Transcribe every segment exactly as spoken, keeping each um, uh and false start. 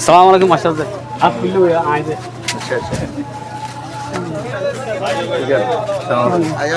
Assalamu alaikum, mastor saheb. Aap kúllo hoiya, aiyé de. Acha, acha. Thík asé. Assalamu alaikum.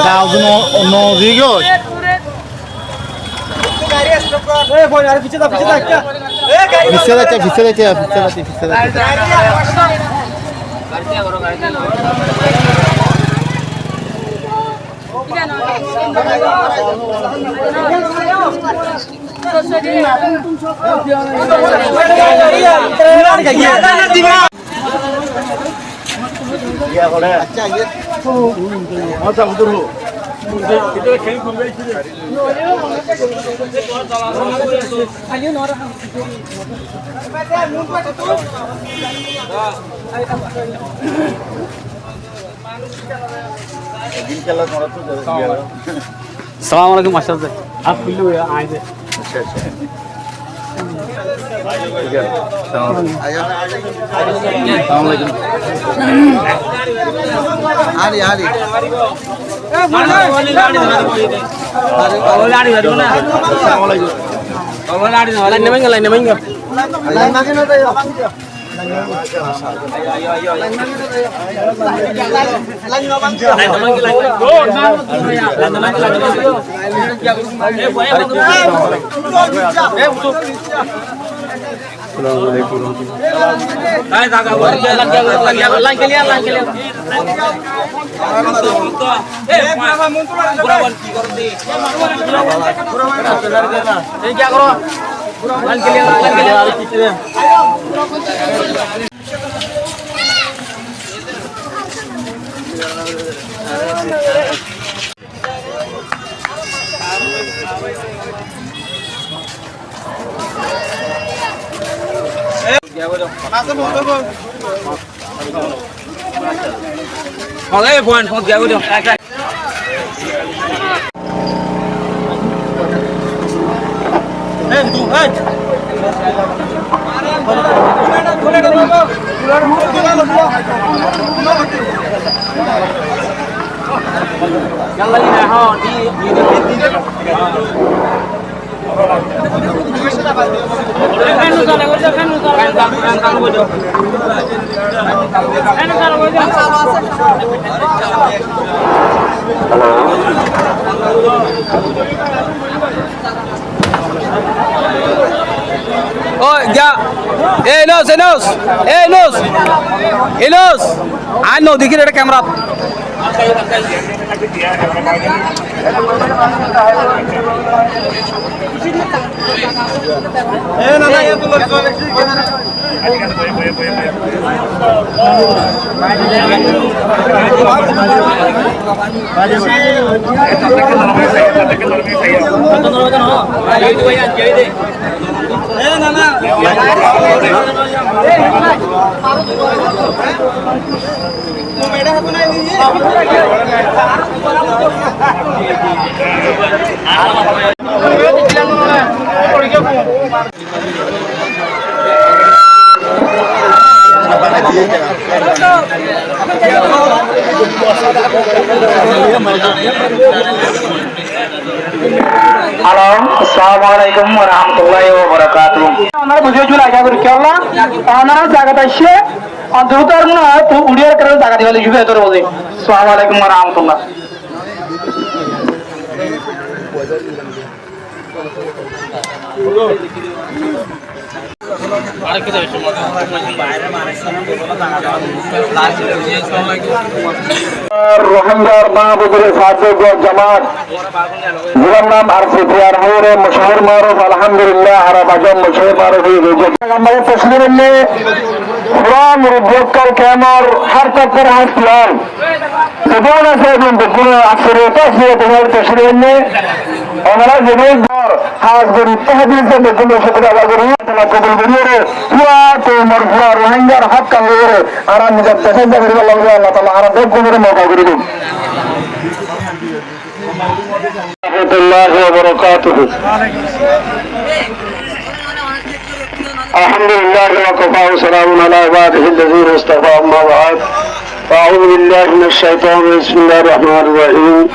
Gaus no, no, digo. Pisse zaite, pisse zaite, pisse zaite, pisse zaite. Assalamu alaikum, mastor saheb. Aap kúllo hoiya, aiyé de. Acha, acha. Thík asé. Assalamu alaikum. Assalamu alaikum. Ari, ari. Assalamu alaikum. Lain no mainga, lain no mainga. Ó, ya. E Nos, e Nos, e Nos, e Nos. Aññí no dekír ere kemera. Halo, assalamu alaikum wa rahmatullahi wa barakatuhu. Onora buzí faijjó buli aca gorí, kiyólla onora zagat aiccé, ontoto ar mone hoó uçiyar karone zaga dibar lagi cúbida óibo. Assalamu alaikum wa rahmatullah. Rohingyar Mahfuzor Saadik wal Jamaat, zibar nam ar si pi ar hoiyóre mochúr maruf, alhamdulillah, añára bajon mochúr maruf ói giyói. Ammára teclif ainné, fura murubbi ókkol, kemor hár tobkar hás piyan. Zedún asé, zedún beggún asé, teclif ainné. Onora zedún dor, hás gorí tahadis beggún asé, Allah kobul gorí. Fura koumor, fura Rohingyar hók adai gorí. Añára nizor decót zai faribar lagi Allah taala añára beggúnore mouka gorí douk. ورحمة الله وبركاته. الحمد لله وكفى وسلام على عباده الذين اصطفى، أما بعد. أعوذ بالله من الشيطان الرجيم. بسم الله الرحمن الرحيم.